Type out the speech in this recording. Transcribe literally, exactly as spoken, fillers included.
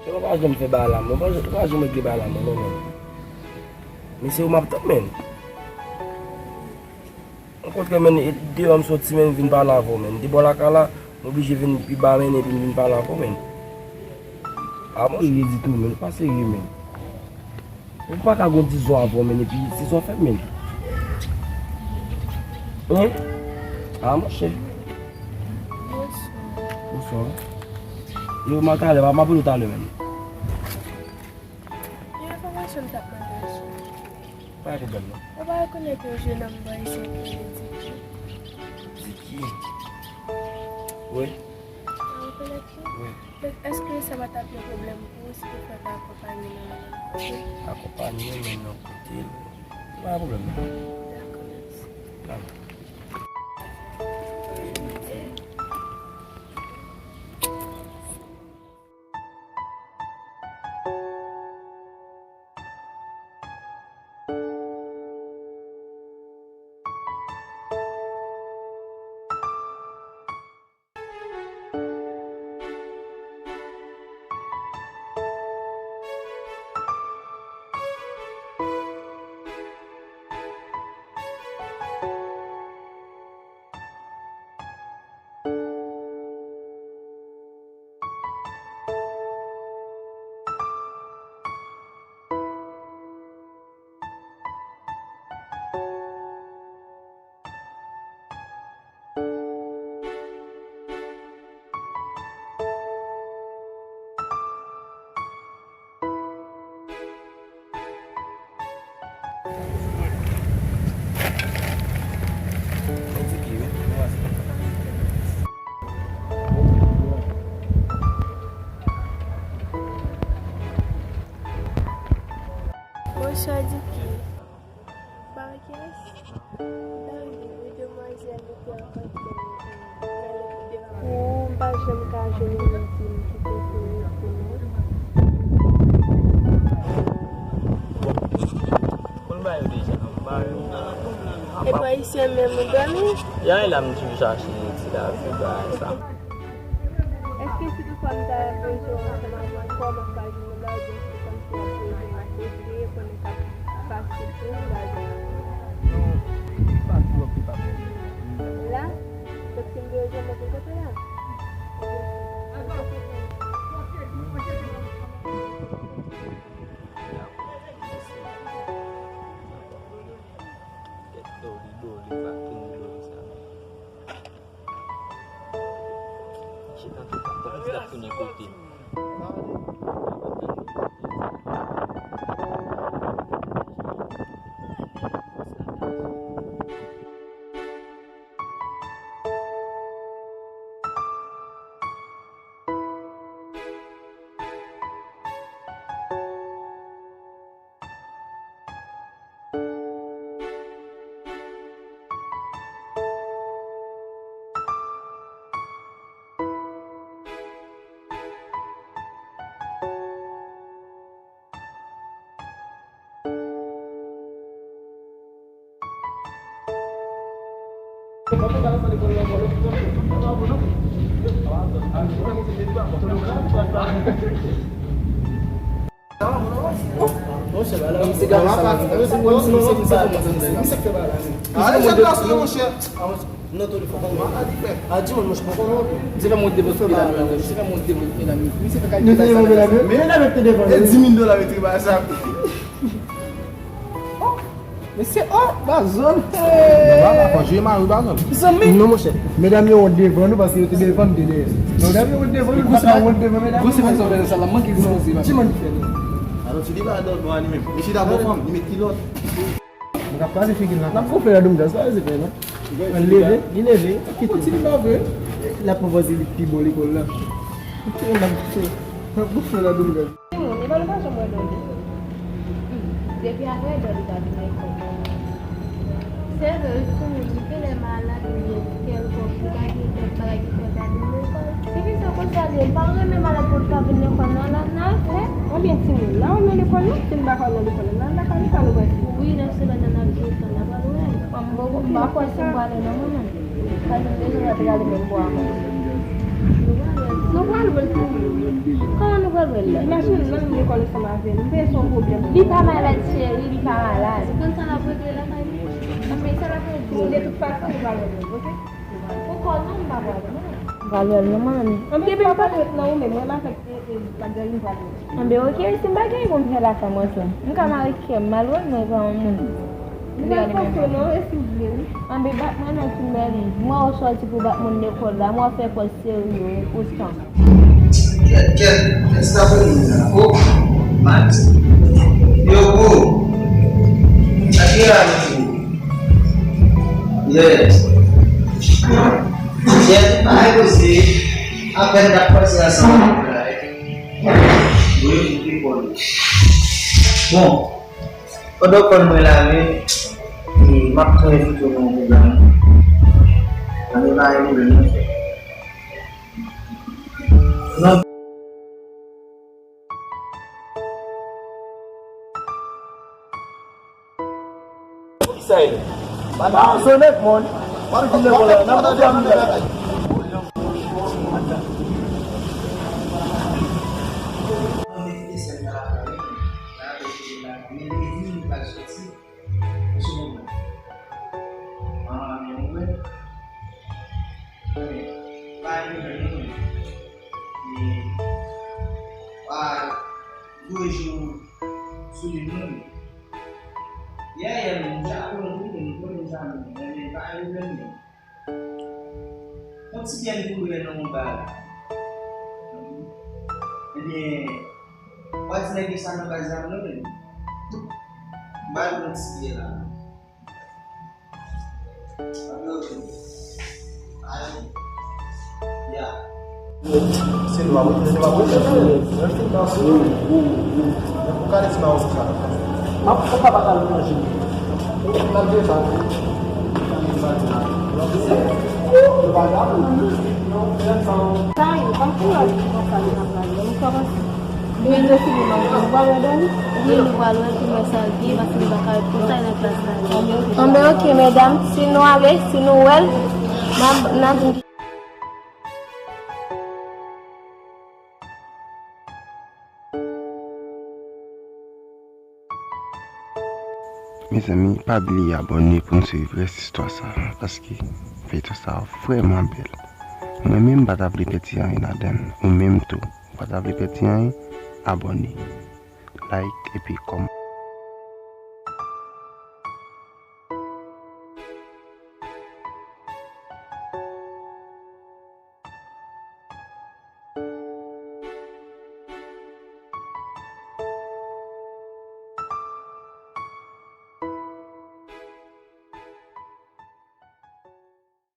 Ou pa janm fè bagay la, men. Ou pa janm regle bagay la, men, non, men. Men se ou m ap tann, men. Okontrè, men, e deyò m soti, men, m vin pale avè w, men. M te bò lakay la, m oblije vin pi ba, men, epi m vin pale avè w, men. A, monchè, serye ditou, men. Ou pa serye, men. Ou pa ka gon dizon avè w, men, epi se sa w fè, men. Hein? A, monchè. Bonswa. Bonswa. Yo, m a talè, m a, m a apele w talè, men. Yon enfòmasyon m t ap mande w sou. Pa gen pwoblèm, non. Ou pa rekonèt yon jennonm bò isit ki rele Diki? Diki? Wi. Ou pa rekonèt li? Wi. Donk, èske sa pa t ap yon pwoblèm pou ou si toutefa w ta akonpanye l nan yon kote? Akonpanye l nan yon kote? Pa gen pwoblèm, non. Dakò, mèsi. Dakò. Bonswa, Diki. Ba kiyès? Dam, wi, demwazèl, li te rankontre m, euh, nan lekòl de la. Ou pa janm ka jwenn moun ki te konnen pou mwen. Konn ba yo deja, ba yo. E pa isi menm ou dòmi? Ya, e la m toujou chache ti lavi, bagay sa. Èske si toutfwa m ta bezwen w ansanm avè w, kòman w ka jwenn mwen la, oubyen se kòmsi w ap bezwen m ap eseye konnen sa k ap pase pou w la, jwenn mwen? Non, li pa twòp, li pa twòp. La? Donk, si m bezwen w, mwen pou kote la? Tèt doli, doli, pa fini doli sa. Chita, chita, tankou si l ap tounen kote m. Mesye, oh, Bazòl. Non, papa, jwe mari Bazòl. Zanmi. Non, monchè. Medam yo wont devan nou paske yo te devan, m te dèyè. Medam yo wont devan nou, nou pa ka wont devan medam. Konsèy sa, sa la, manke di konsèy, papa. Ki moun ki fè nou? Alò, ti li pa dòmi a li menm. Li chita bò fanm, li met kilòt. Mwen ka pase figi l nan. N ap gonfle nan doum gaz, pa vle fè non. Li leve, li leve, kite. Ti li pa vle. L ap pran pòz li pi bon lekòl la. L ap gonfle, l ap gonfle nan doum gaz. Timoun, epa nou pa janm wè Dòlè? Depi apre Dòlè pa vin lekòl. Se vre, wi, timoun, li genlè malad oubyen kèlkonk, li pa gen kèk bagay ki fè l pa vin lekòl. Epi se konsa li ye, li pa renmen malad pou l pa vin lekòl, non, la, n al fè. Ebyen, timoun, n a renmen lekòl, non, si n pa ka al nan lekòl, n al lakay nou, sa nou pral fè? Wi, nan semèn nan, n ap jwe tan, n ap al wè. Mwen, m poko, m pa kwè si m prale, non, mwen menm. Paske m bezwen rete rale menm bò a mwen. Nou prale. Nou pral wè l tou. Kòman nou pral wè l la? Imajine l nan menm lekòl ansanm avè nou. M panse se yon pwoblèm. Li pa malad, cheri, li pa malad. Ou konn sa l ap regle lakay li? Anben, sa l ap regle? De tout fason, nou pral wè l, oke? Ankò non, m pa pral non. M pral wè l non, manmi. Anben, m pa pral wè l non, ou menm, mwen avèk, e, e, Margarine pral wè l. Anben, oke, si m pa gen pou m fè lakay mwen, m ka mare kè m, m al wè l, mwen pran yon moun. Li pa fòse w non, e si w vle, wi. Anben, bat mwen non, Kimberly. M wè w sòti pou bat moun lekòl la, m wè w fè pòz serye, e poutan. Kèt, kèt, kèt, sa pou moun la. Oh, Max. Yo, oh. Sa ki la, mèsi. Yes. Yes, pa repoze. Apèn n ap pase ansanm. Wi, wi, wi. Bon, pandan w konn mwen la, men, e, m ap pran foto nan yon pwogram. Nan yon bagay mwen menm. Non. Sa e. Ba sonek mon. Wap di le volan nan ba jam de. Sou li moun. Yè, yè, moun, ja, moun, moun, moun, moun, ja, moun, men, men, pa yon pwoblèm, non. Yon ti byen koulè nan yon bagay. Ebyen, w a di nèg yo sa nan baz la, non, men. M ba l yon ti byen la. Sa yo, pa pou lòt ki konsa li nan pale. Nou kòmanse. Wi, nou pral wè l pou nou wè sa l gen, paske nou pa ka ret konsa nan klas la. Anben, oke, medam, si nou ale, si nou wè l, n a, n a di. Mezanmi, pa bliye abòne pou n swiv rès istwa sa, paske feyton sa vrèman bèl. Mwen menm, m pa ta vle pèdi anyen ladan l. Ou menm tou, ou pa ta vle pèdi anyen, abòne, like, epi kòm-.